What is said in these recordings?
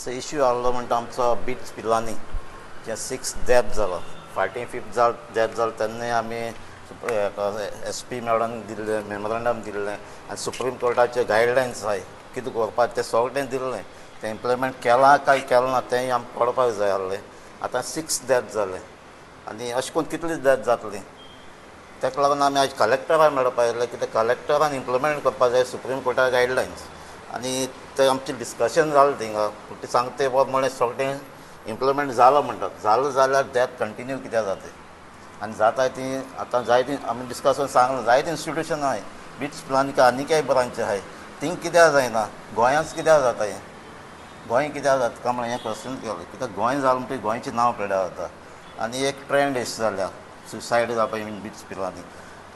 So issue आहलो म्हणटा आमचो बिट्स पिलानी जे 6 डेथ जालो, फाटीं 5th death जालो तेन्नाय आमी एस पी मॅडम दिल्लें मेमोरंडम दिल्लें आनी सुप्रीम कोर्टाचे गायडलायन्स आहाय कितें करपाक तें सगळें दिल्लें, तें इम्प्लिमेंट केलां काय केलें ना तेंय आमकां कळपाक जाय आहलें. आतां 6 डेथ जालें आनी अशें करून कितली डेथ जातली, ताका लागून आमी आयज कलेक्टराक मेळपाक आयिल्ले कित्याक कलेक्टरान इम्प्लिमेंट करपाक जाय सुप्रीम कोर्टा गायडलायन्स. आनी तें आमचें डिस्कशन जालें थिंगा, पूण ते सांगते म्हणलें सगळें इम्प्लिमेंट जालां म्हणटात, जालें जाल्यार डेथ कंटिन्यू कित्याक जाता आनी जाता ती आतां जायतीं आमी डिस्कसन सांगलां जायतीं इन्स्टिट्युशन आहाय बिट्स पिलानी आनी कांय ब्रांच आहाय थिंग कित्याक जायना, गोंयांत कित्याक जाता हें, गोंय कित्याक जाता काय म्हणून हें क्वेश्चन केलें कित्याक गोंय जालें म्हणटकीर गोंयचें नांव पेड्यार जाता आनी एक ट्रेंड अशें जाल्या सुसायड जावपा बिट्स पिलानी.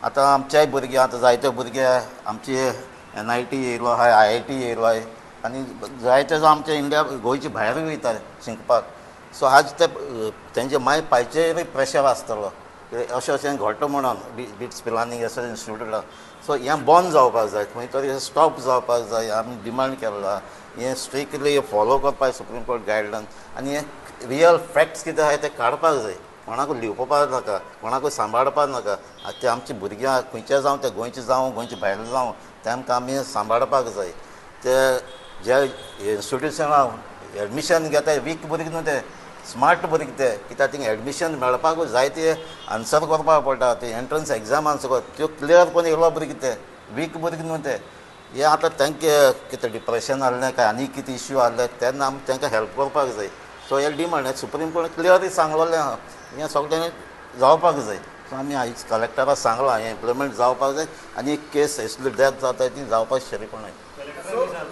आतां आमच्याय भुरगे आतां जायते भुरगे आमचे NIT येयलो आहाय, IIT येयलो आहाय आनी जायते जावं आमच्या इंडिया गोंयचे भायरूय वयता शिकपाक. सो आज ते तेंचे माय पायचेरूय प्रेशर आसतलो अशें अशें घडटा म्हणून बिट्स पिलानी अशें इन्स्टिट्यूटाक. सो हें बंद जावपाक जाय, खंय तरी स्टॉप जावपाक जाय. आमी डिमांड केला हें स्ट्रिक्टली फॉलो करपाक सुप्रीम कोर्ट गायडलायन आनी हें रियल फॅक्ट्स कितें आहाय ते काडपाक जाय, कोणाकूय लिपोवपाक नाका, कोणाकूय सांबाळपाक नाका. आतां ते आमची भुरग्यां खंयचे जावं ते गोंयचे जावं गोंयचे भायले जावं तेमकां आमी सांबाळपाक जाय. ते जे इन्स्टिट्युशनां एडमिशन घेता वीक भुरगीं न्हू ते स्मार्ट भुरगीं ते, कित्याक थिंग एडमिशन मेळपाकूय जाय ते आन्सर करपाक पडटा, ते एंट्रन्स एग्जाम आन्सर कर त्यो क्लियर करून येयलो भुरगीं ते वीक भुरगीं न्हू ते. हें आतां तांकां कितें डिप्रेशन आहलें काय आनी कितें इश्यू आहले तेन्ना आमी तांकां हेल्प करपाक जाय. सो हे डिमांड हें सुप्रीम कोर्टान क्लियरली सांगलेलें आहा हें सगळें जावपाक जाय. सो आमी आयज कलेक्टराक सांगलां हें इम्प्लिमेंट जावपाक जाय आनी एक केस असली डेथ जाता ती जावपाक शरीपण.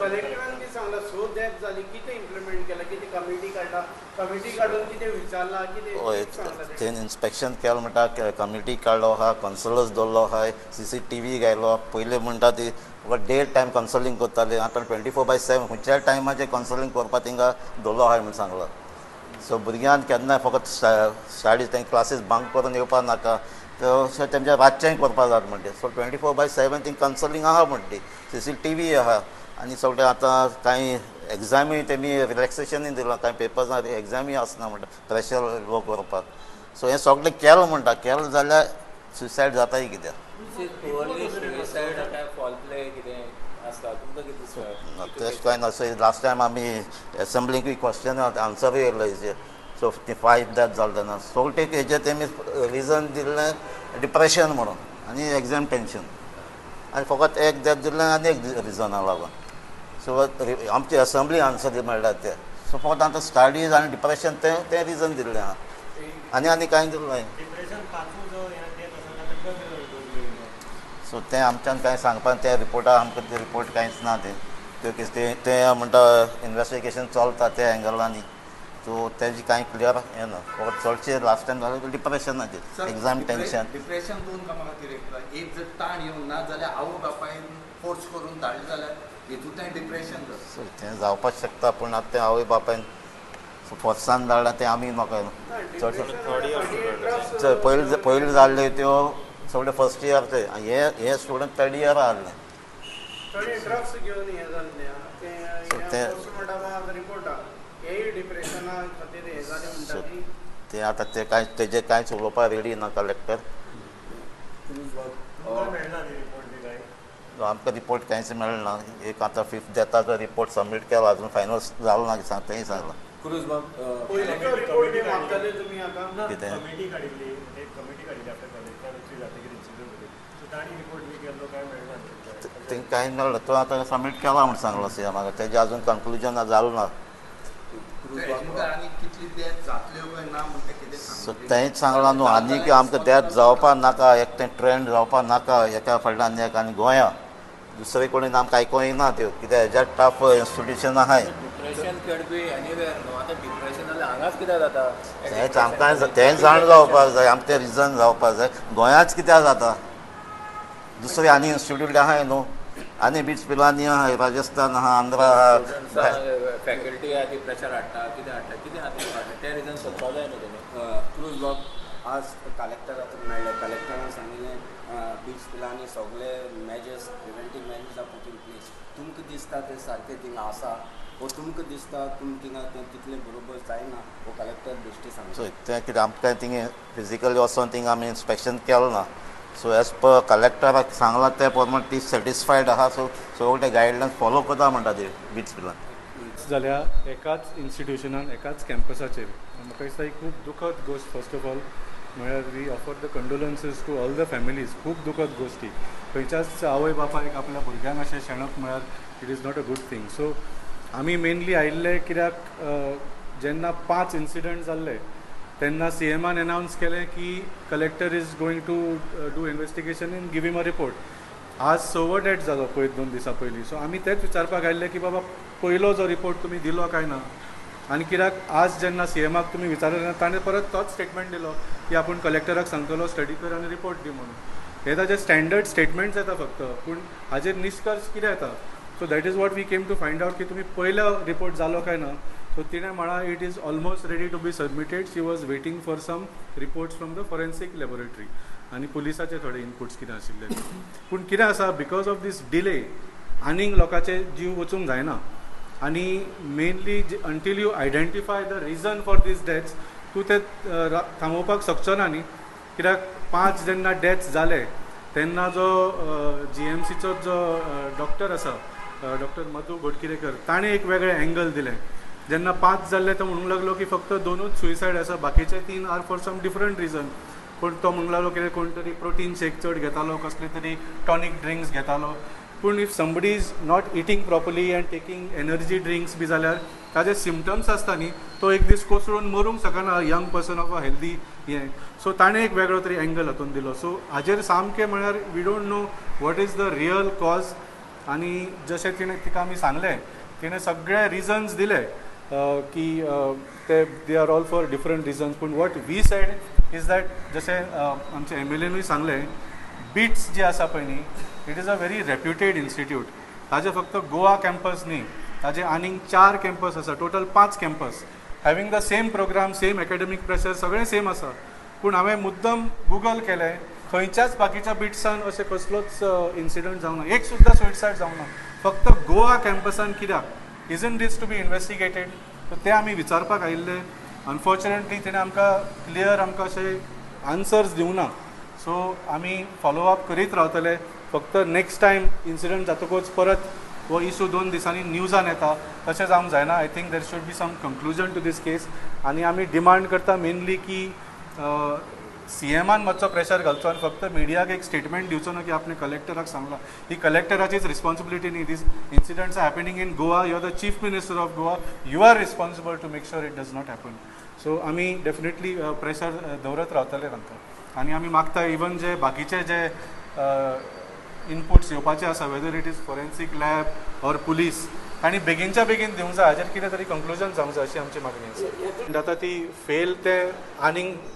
कलेक्टरान कितें सांगलां, 6 डेथ जाली कितें इम्प्लिमेंट केलां, कितें कमिटी काडला, कमिटी काडून कितें विचारलां, कितें हय तें इन्स्पेक्शन केलें म्हणटा कमिटी काडलो आहा, कन्सलर्स दवरलो आहाय, CCTV घायलो. पयलीं म्हणटा ती डे टायम कन्सलिंग करताले, आतां 24/7 खंयच्याय टायमाचेर कन्सलिंग करपाक थिंगा दवरलो आहाय म्हूण सांगलां. सो भुरग्यांक केन्नाय फकत स्टडी तें क्लासीस बंक करून येवपाक नाका, तशें तेमच्या रातचेंय करपाक जाता म्हणटे. सो 24/7 थिंग कन्सलिंग आहा म्हणटी, CCTV आहा आनी सगळें. आतां कांय एग्जामूय तेमी रिलॅक्सेशनूय दिलां, कांय पेपर्सां एग्जामूय आसना म्हणटा प्रेशर लो करपाक. सो हें सगळें केलें म्हणटा, केलें जाल्यार सुसायड जाताय कित्याक तें कांय ना. सो लास्ट टायम आमी एसेंब्लीकूय क्वेश्चन आन्सरूय येयलो हेजेर. सो ती 5 डेथ जालें तेन्ना सगळे हेजेर तेमी रिजन दिल्लें डिप्रेशन म्हणून आनी एग्जाम टेंशन आनी फकत एक डेथ दिल्लें आनी एक रिजना लागून. सो आमची एसेंब्ली आन्सर मेळटा ते. सो फकत आतां स्टडीज आनी डिप्रेशन तें तें रिजन दिल्लें आहा आनी आनी कांय दिल्लें. सो तें आमच्यान कांय सांगपाक त्या रिपोर्टाक आमकां ते रिपोर्ट कांयच ना तें कितें तें म्हणटा इन्वेस्टिगेशन चलता त्या एंगलांनी. सो तेजी कांय क्लियर येना, फकत चडशें लास्ट टायम जालें डिप्रेशनाचेर एग्जाम टेंशन. डिप्रेशन दोन कामां खातीर एक जर ताण येवंक ना जाल्यार आवय बापायन फोर्स करून धाडलें जाल्यार हेतूंतल्यान डिप्रेशन जाता. सो तें जावपाक शकता, पूण आतां तें आवय बापायन फोर्सान धाडलां तें आमी म्हाका चड पयलीं पयलीं जाल्ल्यो त्यो सगळे फर्स्ट इयर ते हे हे स्टुडंट थर्ड इयर आहले. ड्रग्स घेवन हें जाल्लें तें रिपोर्ट डिप्रेशना खातीर हें जालें म्हणटा ते आतां ते कांय तेजे कांयच उलोवपाक रेडी ना कलेक्टर. आमकां रिपोर्ट कांयच मेळना. एक आतां 5th डेथाचो रिपोर्ट सबमीट केला, अजून फायनल जालो ना सांग तेंय सांगलां. कितें तें कांय मेळना, तो आतां सबमीट केला म्हूण सांगलो सी म्हाका, तेजें अजून कन्क्लुजन जालें ना. सो तेंच सांगलां न्हू आनी आमकां डेथ जावपाक नाका, एक तें ट्रेंड जावपाक नाका एका फाटल्यान एक. आनी गोंया दुसरे कडेन आमकां आयकोंक येना त्यो कित्याक हेज्या टफ इन्स्टिट्युशन आहाय. तेंच आमकां तें जाण जावपाक जाय, आमकां तें रिजन जावपाक जाय गोंयांच कित्याक जाता. दुसरे आनी इन्स्टिट्यूट आहाय न्हू, आनी बिट्स पिलानी आहाय, राजस्थान आहा, आंध्रा आहा. फॅकल्टी आहा ती प्रेशर हाडटा, कितें हाडटा कितें हाडटा तें रिजन सोदपाक जाय न्हू तेणी. क्रूज बाब आज कलेक्टराक मेळ्ळे, कलेक्टरान सांगिल्लें बिट्स पिलानी सगळे measures preventive measures are put in place. तुमकां दिसता ते सारके थिंगा आसा वो तुमकां दिसता तुमी थिंगा तें तितलें बरोबर जायना वो कलेक्टर बेश्टी सांगता. सो तें कितें आमकां थिंगा फिजिकली वचोन थिंगा आमी इन्स्पेक्शन केलें ना. सो एज पर कलेक्टराक सांगलां ते प्रमाण ती सॅटिस्फायड आहा. सो सगळे गायडलायन्स फॉलो करता म्हणटा ती बिट्स पिलानी. जाल्यार एकाच इन्स्टिट्युशनान एकाच कॅम्पसाचेर म्हाका दिसता ही खूब दुखद गोश्ट. फर्स्ट ऑफ ऑल म्हळ्यार we offer the condolences to all the families. खूब दुखद गोश्टी, खंयच्याच आवय बापायक आपल्या भुरग्यांक अशें शेणप म्हळ्यार it is not a good thing. So आमी मेनली आयिल्ले कित्याक जेन्ना 5 इन्सिडंट जाल्ले तेन्ना सीएमान एनावन्स केलें की collector is going to do investigation and give him a report. आज 6वो डेट जालो पयर 2 दिसां पयलीं. सो आमी तेच विचारपाक आयिल्ले की बाबा पयलो जो रिपोर्ट तुमी दिलो काय ना, आनी कित्याक आज जेन्ना सीएमाक तुमी विचारलें तेन्ना ताणें परत तोच स्टेटमेंट दिलो की आपूण कलेक्टराक सांगतलो स्टडी कर आनी रिपोर्ट दी म्हणून. हे ताजे स्टँडर्ड स्टेटमेंट्स येता फक्त, पूण हाजेर निश्कर्श कितें येता. So that is what we came to find out की तुमी पयलो रिपोर्ट जालो काय ना. सो तिणें म्हळां it is almost ready to be submitted. She was waiting for some reports from the forensic laboratory आनी पुलिसाचे थोडे इनपुट्स कितें आशिल्ले. पूण कितें आसा, because of these delay आनीक लोकांचे जीव वचूंक जायना. आनी mainly until you identify the reason for these deaths तूं ते थांबोवपाक शकचो ना न्ही. कित्याक 5 जेन्ना डेथ्स जाले तेन्ना जो जीएमसीचो जो डॉक्टर आसा डॉक्टर मधू घोटकिरेकर ताणें एक वेगळें एंगल दिलें. जेन्ना 5 जाल्ले तो म्हणूंक लागलो की फक्त 2च सुसायड आसा, बाकीचे 3 are for some different reason. पूण तो म्हणूंक लागलो कितें कोण तरी प्रोटीन शेक चड घेतालो, कसले तरी टॉनीक ड्रिंक्स घेतालो. पूण if somebody is not eating properly and taking energy drinks बी जाल्यार ताजे सिमटम्स आसता न्ही, तो एक दीस कोसळून मरूंक शकना young person of a healthy हें. सो ताणें एक वेगळो तरी एंगल हातून दिलो. सो हाजेर सामकें म्हळ्यार we don't know what is the real cause. आनी जशें तिणें तिका आमी सांगलें तिणें सगळे रिजन्स दिले की ते they are all for different reasons. पूण what we said is that जशें आमचे एमएलएनूय सांगलें, बिट्स जे आसा पळय न्ही, it is a very reputed institute. ताजे फक्त गोवा कॅम्पस न्ही, ताजे आनीक 4 कॅम्पस आसा, total 5 campus having the same program, same academic pressure, सगळें सेम आसा. पूण हांवें मुद्दम गुगल केलें, खंयच्याच बाकीच्या बिट्सान अशें कसलोच इन्सिडंट जावंक ना, एक सुद्दां सुसायड जावंक ना, फक्त गोवा कॅम्पसान कित्याक? Isn't this to be investigated? So ते आमी विचारपाक आयिल्ले. अनफॉर्च्युनेटली तिणें आमकां क्लियर आमकां अशे आन्सर्स दिवंक ना. सो आमी फॉलो अप करीत रावतले. फक्त नेक्स्ट टायम इन्सिडंट जातकूच परत हो इशू 2 दिसांनी न्यूजान येता तशें जावंक जायना. I think there should be some conclusion to this case. आनी आमी डिमांड करता मेनली की सीएमान मातसो प्रेशर घालचो आनी फक्त मिडियाक एक स्टेटमेंट दिवचो ना की आपणे कलेक्टराक सांगलां. ही कलेक्टराचीच रिस्पॉन्सिबिलिटी न्ही. These incidents are happening in Goa, you are the chief minister of Goa, you are responsible to make sure it does not happen. So आमी डेफिनेटली प्रेशर दवरत रावतले तांकां. आनी आमी मागता इवन जे बाकीचे जे इनपुट्स येवपाचे आसा, whether it is forensic lab or police, तांणी बेगीनच्या बेगीन दिवंक जाय. हाजेर कितें तरी कंक्लुजन जावंक जाय अशी आमची मागणी आसा. आतां ती फेल ते आनीक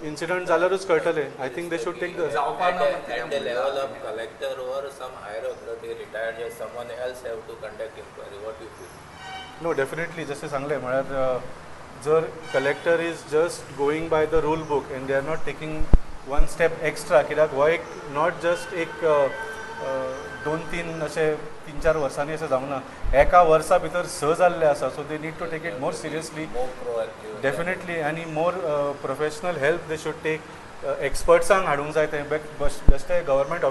इन्सिडंट जाल्यारूच कळटलें. I think they should take the At the level of collector or some higher authority retired, someone else have to conduct inquiry. What you feel? No, definitely जशें सांगलें म्हळ्यार जर collector is just going by the rule book and they are not taking one step extra, कित्याक हो एक not just एक 2-3 अशे 3-4 वर्सांनी अशें जावंक ना, एका वर्सा भितर 6 जाल्ले आसा. So they need to take it more seriously, definitely, आनी more professional help they should take. एक्सपर्ट्सांक हाडूंक जाय, तें बेश्टे गव्हर्मेंट ऑफिसर